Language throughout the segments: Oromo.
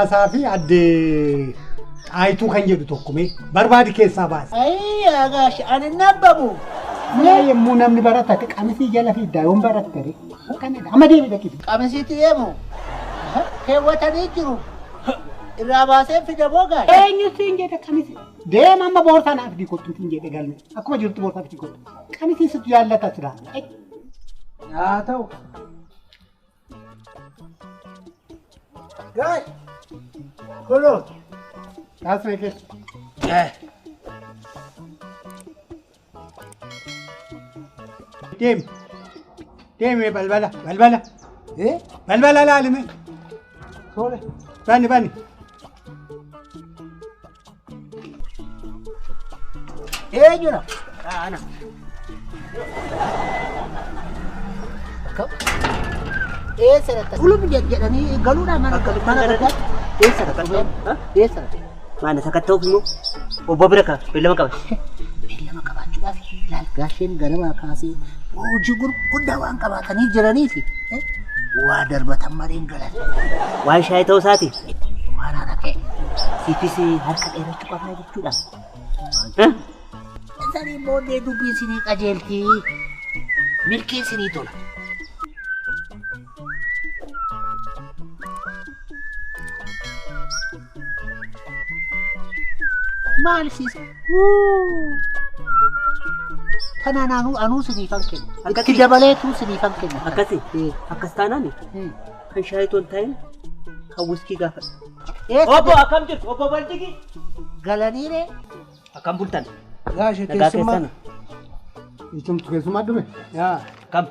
Asaa fi addee Xaayituu kan jedhu tokko mee barbaadi keessaa baasi. Ayii agaash ani nabbabu. Mee yommuu namni barata qamisii jala fiiddaa yoon baratte ree. Kanadha amma deemi dhaqi. Qamisiitti deemu keewwatanii jiru. Irraa baasee fida moo gaash? Eenyu siin jedhe qamisii? Deema amma boorsaa naaf fidii kottu siin jedhe galme. Akkuma jirtu boorsaa fidii kottu. Qamisii situ jaallata silaa. Haa ta'u. Gaash. Kunoo. Kaasnee keessa. Deemi. Deemi balbala balbala. Balbala laalime. Tole. Bani bani. Eenyudha? Ana. Akkam? Eessa dhaqxa? Ulum jedhanii galuudhaan mana mana gargaar. Eessa dhaqxa? Eessa dhaqxa? Maana sakatta'uuf immoo obbo bira ka beellama qaba. Beellama qabaachuudhaaf ilaal gaasheen ganamaa kaasee hojii gurguddaa waan qabaatanii jiraniif waa darbatan malee hin galan. Waan shaayii ta'uu isaati. Waan haala ta'e. Siifis harka dheerachuu qabna jechuudha. Sanii booddee dubbiin sinii qajeeltii milkiin sinii tola. Maal siisa? Tanaan anuu anuu siniifan kenna. Akkasi. Itti dabaleetuu siniifan kenna. Akkasi. Akkas taanaan kan shaayii toon ta'in kan wiskii gaafadha. Eessa Obbo akkam jirtu? Obbo Baldigii. galaniire? Akkam bultan? Gaashe Nagaa keessummaa. keessan. Isumtu keessumaa dhufe. Yaa Akkam?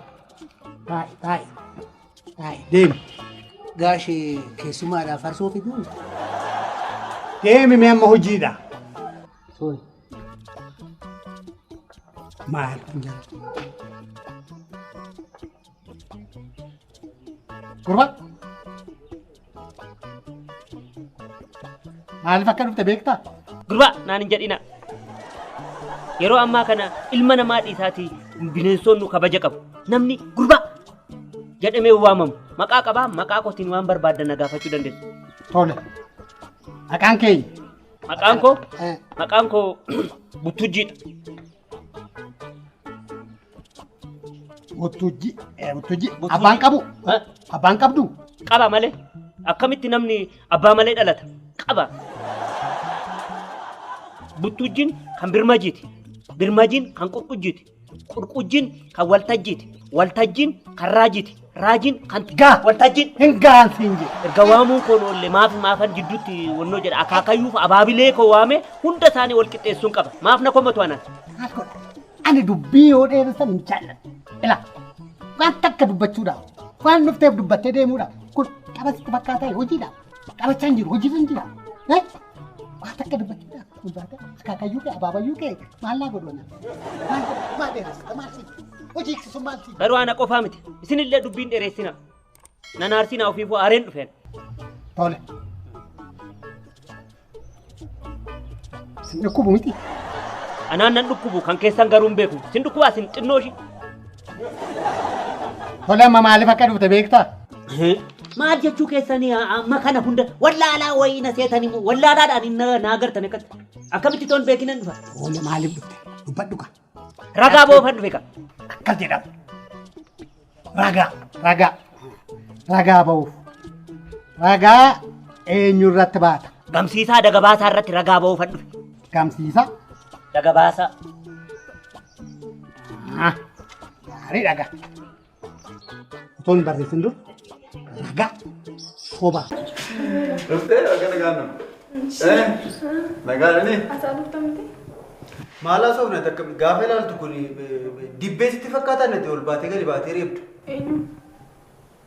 Taa'i taa'i taa'i. Deemi. Gaashe keessummaadhaaf farsoo fiduu. Deemi mee amma hojiidha. Sorry. Maal kun jala? Gurbaa. Maaliif akka dhufte beektaa? Gurbaa naan hin jedhina. Yeroo ammaa kana ilma namaa dhiisaatii bineensonni kabaja qabu. Namni gurbaa jedhamee waamamu. Maqaa qabaa maqaa kootiin waan barbaaddan na gaafachuu dandeessu. Tole. Maqaan keenya. Maqaan koo maqaan koo Buttujjiidha. Buttujji. Buttujji. Abbaan qabu. Abbaan qabdu. Qaba malee. Akkamitti namni abbaa malee dhalata? Qaba. Buttujjiin kan birmajiiti. Birmajiin kan qurqujjiiti. Qurqujjiin kan waltajjiiti. Waltajjiin kan raajiiti. Raajiin kan Gaa. waltajjiin. Hin gahan siin jedhe. Erga waamuun koon oolle maaf maafan jidduutti wannoo jedha akaakayyuuf abaabilee koo waame hunda isaanii wal qixxeessuun qaba. Maaf na komatu anaan. Maal godha? Ani dubbii yoo dheeressan hin jaalladhu. Ilaa waan takka dubbachuudhaaf waan dhufteef dubbattee deemuudhaaf kun qabasitti fakkaataa hojiidhaaf qabachaa hin jiru hojiirra hin jira. Waan takka dubbachuudhaaf ulfaata akaakayyuu kee abaabayyuu kee maal naa godhu anaan? Maal godha? Maal dheeressita? Maal si? Hojii eegsisu maal si? Garuu ana qofaa miti. Isinillee dubbiin dheeressina. Nan aarsinaa ofiifuu aareen dhufeen. Tole. Sin dhukkubu miti. Anaan nan dhukkubu kan keessan garuu hin beeku. Sin dhukkubaa sin xinnoo ishii. Tole amma maaliif akka dhufte beektaa? Maal jechuu keessanii amma kana hunda wallaalaa wayii na seetanii moo wallaalaadhaan hin na agartan akkatti. Akkamitti toon beekinan dhufa? Tole maaliif dhufte? Dubbadhu kaa. Ragaa boofan dhufe ka. Akkas jedhama. Ragaa ragaa ragaa ba'uuf. Ragaa eenyu irratti baata? Gamsiisaa dagabaasaa irratti ragaa ba'uufan dhufe. Gamsiisaa. Dagabaasaa. Gaarii dhagaa. Otoo hin barreessin dura ragaa soba. Dhuftee akka nagaan nama. Nagaan inni. Asaa dhufta miti? Maal haasofne takka gaafa ilaaltu kun dibbee sitti fakkaataa natti ol baatee gadi baatee reebdu. Eenyu?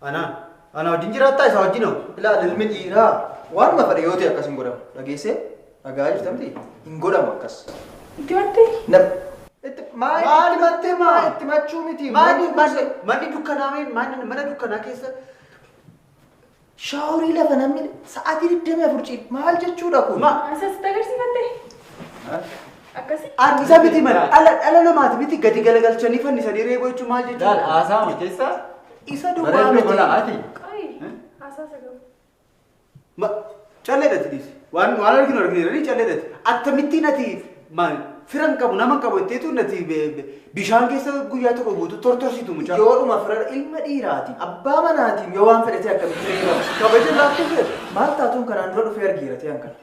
Anaan. Ana wajjin jiraattaa isa wajjin hoo? Ilaali ilmi dhiiraa waanuma fedhe yoo ta'e akkas hin godhamu. Dhageessee dhagaa jirta miti hin godhamu akkas. Itti mattee? Maal Maal mattee maa? itti machuu miti. Manni manni dukkanaa manni mana dukkanaa keessa Shaaworii lafa namni sa'aatii 24 ciif maal jechuudha kun? Ma Asas sitti agarsiifatte? Akkasi? Ani isa miti mana dhala dhala namaati miti gadi galagalchanii fannisanii reebuu jechuun maal jechuudha? Laal haasaama keessa Isa duwwaa bareedduu miti. gola ati. Qoyi. Haasaa isa gahu. Ma Calleedhati dhiisi. Waan arginu argineeranii calleedhati. Akkamittiin ati maal firan qabu nama qabu itteetu nati bishaan keessa guyyaa tokko guutuu tortorsitu mucaa. Yoodhuma fira ilma dhiiraatiin abbaa manaatiin yoo waan fedhate akkamitti reebama. Kabaja laaftuu fedha. Maal taatuun kanaan dura dhufee argeera ta'e kana.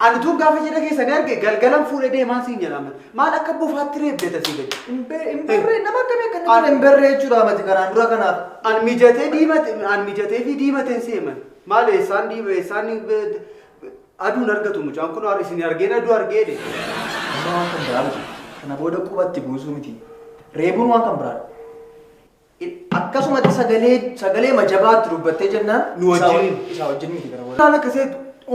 Ani tun gaafa jedha keessanii arge galgalan fuudhee deemaan siin jedhama. Maal akka buufaatti reebde tasii gadi. Hin berree nama akkamii akka inni hin berree jechuudha mati kanaan dura kanaaf. An mijatee diimate an mijatee fi diimateen seeman. Maal eessaan diima eessaan aduun argatu mucaan kun isin argeen aduu argee de. Amma waan kan biraa miti. Kana booda qubatti buusuu miti. Reebuun waan kan biraadha. Akkasumatti sagalee majabaatti dubbattee jennaan Nu wajjin. Isaa wajjin miti kana booda. Maal akkasii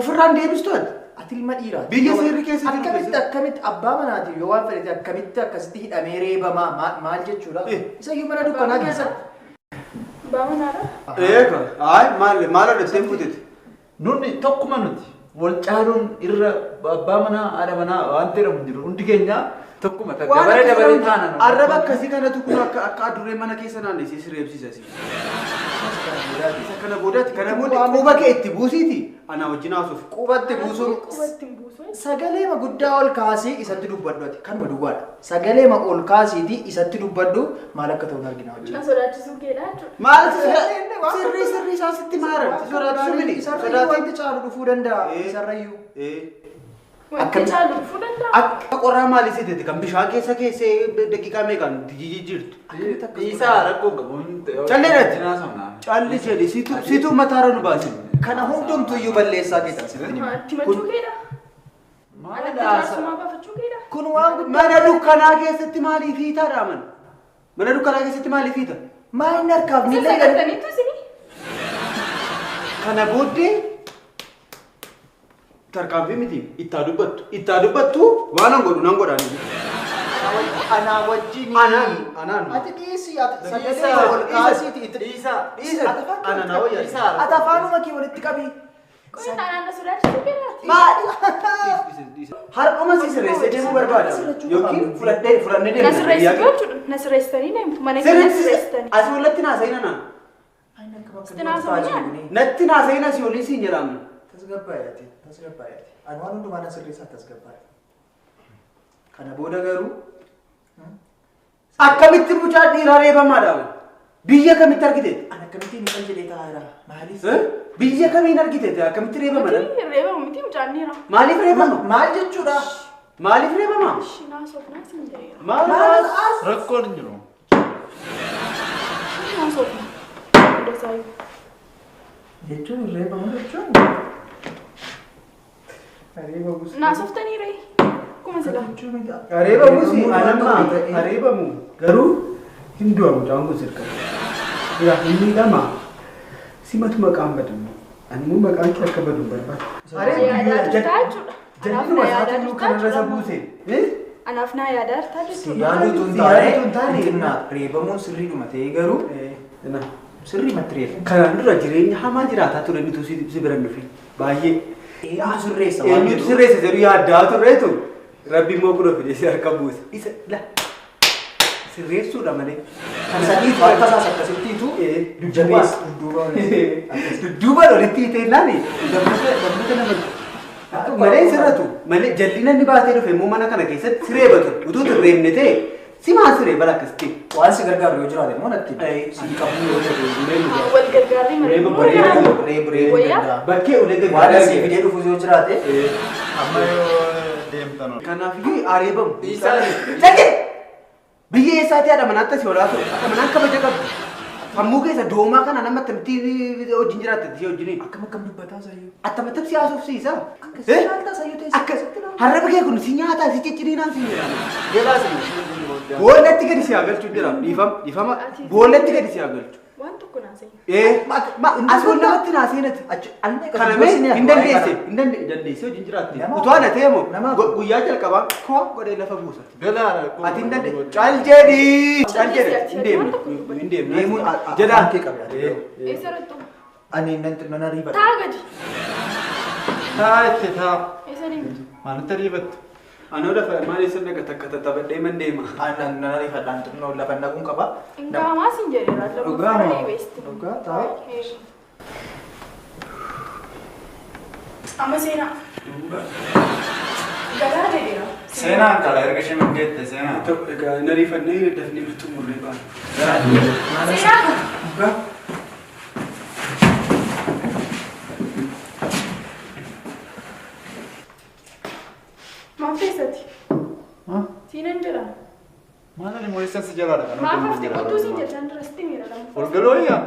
ofirraan deebistu ati. Ati ilma dhiiraati. Biyya seerri keessa jiru Akkamitti akkamitti abbaa manaatiin yoo waan fedhate akkamitti akkasitti hidhamee reebamaa maal jechuudha? Isa iyyuu mana dukkanaa keessa. Abbaa manaadha? Eega ayi maal maal odhatteen fuuteti. Nunni tokkuma nuti wal caaluun irra abbaa manaa haadha manaa waan jedhamu jiru hundi keenya tokkuma dabaree dabaree taana. Arraba akkasii kanatu kun akka akka adurree mana keessa naannessee si reebsisa si. Isa kana boodaati kana booda quba kee itti buusiiti ana wajjin haasuuf. Qubatti buusuun Qubatti hin buusu. Sagaleema guddaa ol kaasii isatti dubbadhu ati kanuma duwwaadha. Sagaleema ol kaasiiti isatti dubbadhu maal akka ta'u argina wajjin. Na sodaachisuu keedha jechuudha. Maal sirrii sirrii isaa sitti maaran si sodaachisuu mini Isarrayyuu wanti caalu dhufuu danda'a. Isarrayyuu. Wanti caalu dhufuu danda'a. Akka qorraa maalii siiteeti kan bishaan keessa keessee daqiiqaa meeqaan jijjiirtu. Dhiisaa rakkoo qabu. Calleedhati. Calli jedhi situ mataara nu baase. Kana hundumtuyyuu balleessaa keetan sitti hima. Itti machuu keedha. Alatti jaarsummaa baafachuu keedha. Kun waan guddaa. Mana dukkanaa keessatti maaliif hiitaadha mana? Mana dukkanaa keessatti maaliif hiita? Maa inni harkaaf Isa miila hidhan. sagaltaniitu isinii? Kana booddee tarkaanfii miti ittaa dubbattu. Ittaa dubbattu waan an godhu nan godhaan. Anaa wajjin. Anaan anaan. Ati dhiisi ati sagalee ol kaasiiti itti Dhiisaa dhiisa. Ana naa wayyaa. Ati afaanuma kee walitti qabi. Qoyin anaan na sodaachisuu keedhaati. Maali? Har'uma si sirreessee deemuu barbaada. Yookiin fudhadhee fudhannee Na deemna. sirreessitu jechuudha. Na sirreessitanii deemtu. Mana kee na sirreessitanii. Asii walitti naasa'in anaan. Sitti naasa'uu nyaanni. Natti naasa'in asii olii siin jedhamu. Tasgabbaa'eeti tasgabbaa'eeti. Ani waan hundumaa na sirreessaa tasgabbaa'e. Kana booda garuu Akkamitti mucaa dhiiraa reebamaadha? Biyya kamitti argiteeti? Ani akkamittiin hin jedhee taa'eera. Maaliif? Biyya kamiin argiteeti? Akkamitti reebama? Miti reebamu miti mucaan dhiiraa. Maaliif reebama? Maal jechuudha? Maaliif reebama? Ishii naasofnaa siin jedheera. Maal? Rakkoon hin jiru. Ishii naasofna. Hunda isaayyuu. Jechuun reebamu jechuun. Naasoftanii ree? Akkuma silaa. Areebamus anamma areebamu garuu hin du'a mucaan kun sirka. Yaa hin miidhama. Simatu maqaan badamu. Ani immoo maqaan kee akka badu hin barbaadu. Yaadaa jirtaa jechuudha. Anaaf Jal'inuma na yaadaa isaatu jirtaa kanarra isa jechuudha. buuse. Anaaf na yaadaa jirtaa jechuudha. Yaaduutu hin Si yaaduutu hin taane taane. xinnaa reebamuun sirriidhuma ta'ee garuu sirriimatti reeba. Kanaan dura jireenya hamaa jiraataa ture nuti si bira hin dhufin. Baay'ee. Eenyutu sirreessa waan Eenyutu jedhu. sirreessa jedhu yaaddaa turreetu Rabbi immoo kun ofii si harka buuse. Isa la sirreessuudha malee. Sadiitu harka isaas akkasittiitu Dudduuba. Dudduuba walitti hiitee ilaali. Lammata nama malee sirratu malee jallina inni baatee dhufe immoo mana kana keessatti siree batu utuu hin reebne ta'e simaan siree bala akkasitti. Waan si gargaaru yoo jiraate immoo natti si qabu yoo ta'e Wal gargaarri malee. Reeba bareedu. reebu reebu Wayyaa? danda'a. Bakkee ulee Waan gargaaraa asii fidee dhufu yoo jiraate Amma yoo deemtan ol. Kanaafiyyuu areebamu. Dhiisaa. Dhaqe! Biyya eessaati haadha manaatti asii olaa ture. Haadha manaan kabaja qabdu. Sammuu keessa doomaa kana nama attamitti wajjin jiraatte ishee wajjiniin. akkam akkam dubbataa sayyuu. Attamitti si haasofsiisa. Akkasii ilaaltaa sayyuu teessee Akka akkasitti ilaaltaa. harraba kee kun si nyaataa si cicciriinaan si jedhama. Jalaa si. Boollatti gadi si haa galchu jira. Dhiifama dhiifama. Boollatti gadi si haa galchu. Waan tokko naa seena. As ol namatti naa seenati. Achi almee Kana mee hin dandeesse hin dandeesse wajjin jiraatte. Utuu ana ta'e moo guyyaa jalqabaa koo godhee lafa buusa. Galaa rakkoo. Ati hin dandee cal jedhi cal jedhi hin deemne hin deemne Deemuun jedhaa. kee qabe ati. Eessa irrattu? Ani nan ariifadha. Taa gadi. Taa itti taa. Eessa deemtu? Maalitti ariifattu? Anoo lafa maal eessa naqa takka tattaphadhee man deema. Ani nan ariifadha. Ani xinnoo lafa naquun qaba. Qaamaa siin jedheera. Dhugaa Lammaffaa moo? deebiisti. Dhugaa taa. Amma seenaa. Galaa jedheera. Seenaan kala erga isheen geette seenaa. Egaa nariifannee dafnee xumurree baana. Seenaa kana. Maaf teessati? Siinan jedha. Maal ani mo'issan si jalaadha kan Maaf hafte qottuu siin jechaan dura sitti miira lama. Ol galoo yaa.